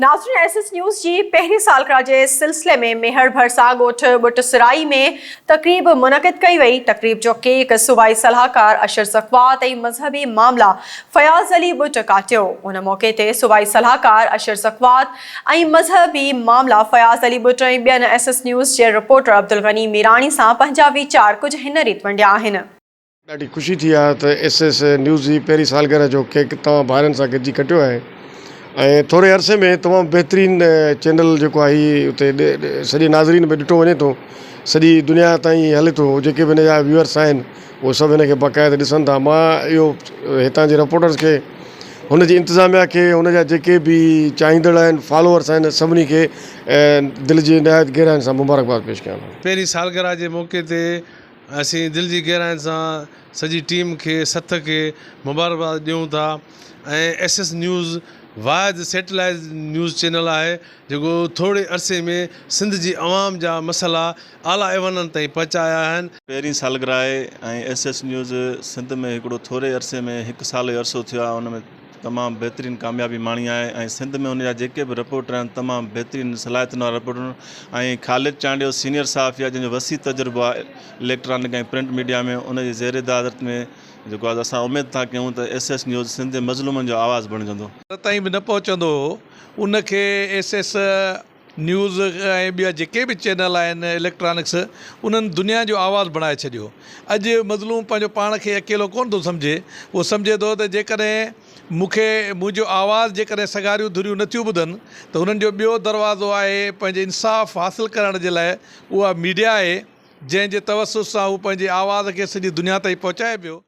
ناظرين S S news جي پهرين سالگرهه جي سلسلي ۾ ميهڙ ڀرسان ڳوٺ ٻٽ سرائي ۾ تقريب منعقد ڪئي وئي. تقريب جو ڪيڪ صوبائي صلاحڪار اشر زڪوات ۽ مذهبي معاملا فياض علي ٻٽ ڪاٽيو. ان موقعي تي صوبائي صلاحڪار اشر زڪوات ۽ مذهبي معاملا فياض علي ٻٽ ۽ ٻين ايس ايس نيوز جي رپورٽر عبدالغني ميراڻي سان پنهنجا ويچار ڪجهه هن ريت ونڊيا آهن. ڏاڍي خوشي ٿي آهي ته ايس ايس نيوز جي پهرين سالگرهه جو ڪيڪ توهان ڀائرن سان گڏجي ڪٽيو آهي ۽ ٿوري عرصي ۾ تمام بهترين چينل جيڪو آهي هي اتي سڄي ناظرين ۾ ڏٺو وڃي ٿو سڄي دنيا تائين هلي ٿو جيڪي به هن جا ويوئرس آهن اهي سڀ هن کي باقاعده ڏسن ٿا مان اهو هتان جي رپورٽرس کي هن جي انتظاميا کي هن جا جيڪي به چاهيندڙ آهن فالوورس آهن سڀني کي دل جي نهايت گهراين سان مبارڪباد پيش ڪيان ٿو. پهرين سالگرهه جي موقعي تي اسين دل جي گهراين سان سڄي ٽيم کي سٿ کي مبارڪباد ڏيون ٿا ۽ ايس ايس نيوز واحد سيٽلائيٽ نيوز چينل آهي جيڪو ٿوري عرصي ۾ سنڌ جي عوام جا مسئلا اعليٰ ايوانن تائين پهچايا آهن. پهرين سالگرهه آهي ۽ ايس ايس نيوز سنڌ ۾ هڪڙو ٿوري عرصي ۾ هڪ سال جو عرصو ٿيو آهي ان ۾ تمام بهترين ڪاميابي ماڻي آهي ۽ سنڌ ۾ ان جا جيڪي به رپورٽر آهن تمام بهترين صلاحيتن وارا رپورٽر آهن ۽ خالد چانڊيو سينئر صحافي آهي جنهن جو وسيع تجربو آهي اليڪٽرانڪ ۽ پرنٽ ميڊيا ۾ ان جي زير ادارت ۾ جيڪو آهي اسان اميد ٿا ڪيون ته ايس ايس نيوز سنڌ جي مظلومن جو آواز بڻجندو. تائين به نه پهچندو هو ان کي ايس ايس نيوز ۽ ٻيا جيڪي به چينل آهن اليڪٽرانڪس انهن دنيا جو آواز بڻائي ڇڏيو. اڄ مظلوم پنهنجو پاڻ کي اڪيلو ڪونه ٿو سمجهي اهو سمجهي ٿو ته جيڪڏهن مون کي منهنجو آواز جيڪڏهن سگهاريون ڌريون نٿيون ٻڌن ته هنن جو ٻيو دروازو آهي پنهنجي انصاف حاصل ڪرڻ جي لاء اها ميڊيا آهي جنهن جي توسط سان هو پنهنجي آواز کي سڄي دنيا تائين پهچائي پيو.